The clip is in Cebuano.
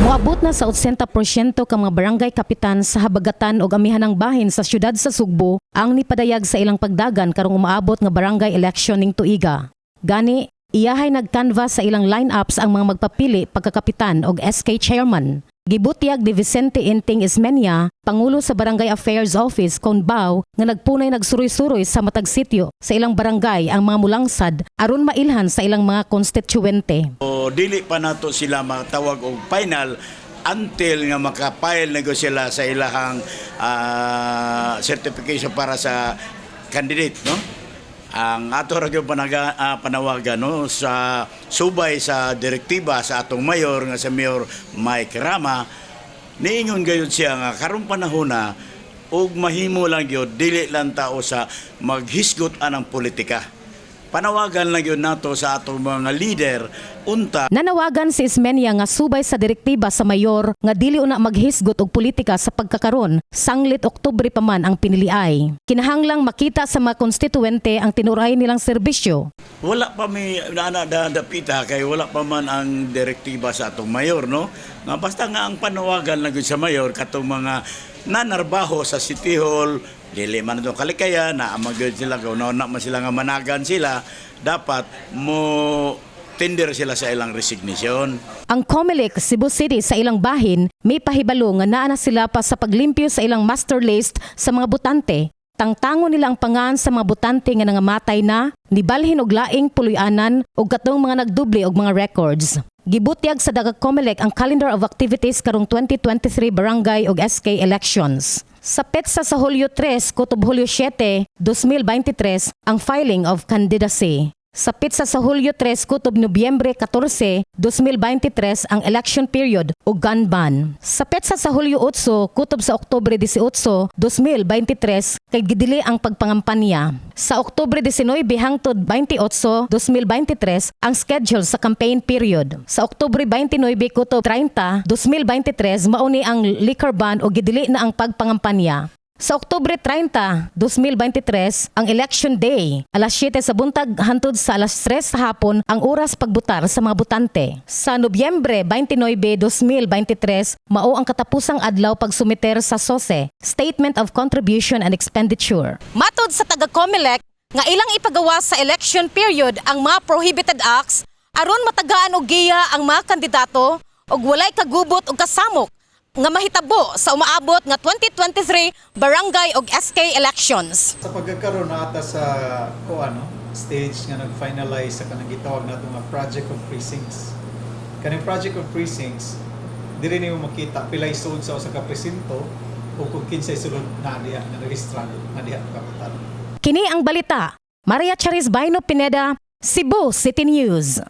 Moabot na sa 80% ka mga barangay kapitan sa habagatan og amihanang bahin sa syudad sa Sugbo ang nipadayag sa ilang pagdagan karong umaabot nga barangay election ning tuiga. Gani, iyahay nagkanvas sa ilang line-ups ang mga magpapili pagkakapitan og SK chairman. Gibutyag ni Vicente Inting Ismenia, Pangulo sa Barangay Affairs Office, Konbao, nga nagpunay nagsuroy-suroy sa matag sityo sa ilang barangay ang mga mulangsad aron mailhan sa ilang mga konstituente. O dili pa nato sila matawag og final until nga maka-file na gyud sila sa ilahang certification para sa candidate, no? Ang ato ra gyud panawagan, no, sa subay sa direktiba sa atong mayor nga sa Mayor Mike Rama, niingon gayud siya nga karong panahon na ug mahimo lang gyud, dili lang tao sa maghisgot anang politika. Panawagan lang gyud nato sa atong mga leader unta Nanawagan si Ismenia nga subay sa direktiba sa mayor nga dili una maghisgot og politika sa pagkakaron sanglit Oktubre pa man ang piniliay. Kinahanglang makita sa mga konstituente ang tinuray nilang serbisyo. Wala pa may nana da dapita kay wala pa man ang direktiba sa atong mayor, no, nga basta nga ang panawagan lang gyud sa mayor, katong mga nanarbaho sa City Hall, dili man itong kalikaya na magyud sila kung na man sila nga managan sila, dapat mo tender sila sa ilang resignation. Ang COMELEC Cebu City sa ilang bahin may pahibalo nga naa na sila pa sa paglimpyo sa ilang master list sa mga botante. Tangtangon nila ang pangan sa mga botante nga nangamatay na, nibalhin og laing puloy-anan ug katong mga nagdoble og mga records. Gibutyag sa daga COMELEC ang calendar of activities karong 2023 barangay ug SK elections. Sa petsa sa Hulyo 3 kutob Hulyo 7, 2023 ang filing of candidacy. Sa petsa sa Hulyo 3 kutob Nobyembre 14, 2023 ang election period o gun ban. Sa petsa sa Hulyo 8 kutob sa Oktubre 18, 2023 kay gidili ang pagpangampanya. Sa Oktubre 19 hangtod 28, 2023 ang schedule sa campaign period. Sa Oktubre 29 kutob 30, 2023 mauni ang liquor ban o gidili na ang pagpangampanya. Sa Oktubre 30, 2023, ang election day, alas 7 sa buntag hantod sa alas 3 sa hapon ang oras pagbutar sa mga botante. Sa Nobyembre 29, 2023, mao ang katapusang adlaw pagsumiter sa SOCE, Statement of Contribution and Expenditure. Matod sa taga COMELEC nga ilang ipagawa sa election period ang mga prohibited acts aron matagaan og giya ang mga kandidato og walay kagubot og kasamok nga mahitabo sa umaabot nga 2023 barangay og SK elections. Sa pagkakaroon na ata sa ko ano stage nga nag-finalize sa kanang gitawag nato nga project of precincts. Kaning project of precincts, diri nimo makita pilay sulod sa usa ka presinto o kung kinsay sulod na diha nga rehistrado nga diha makabotar. Kini ang balita. Maria Charis Baino Pineda, Cebu City News.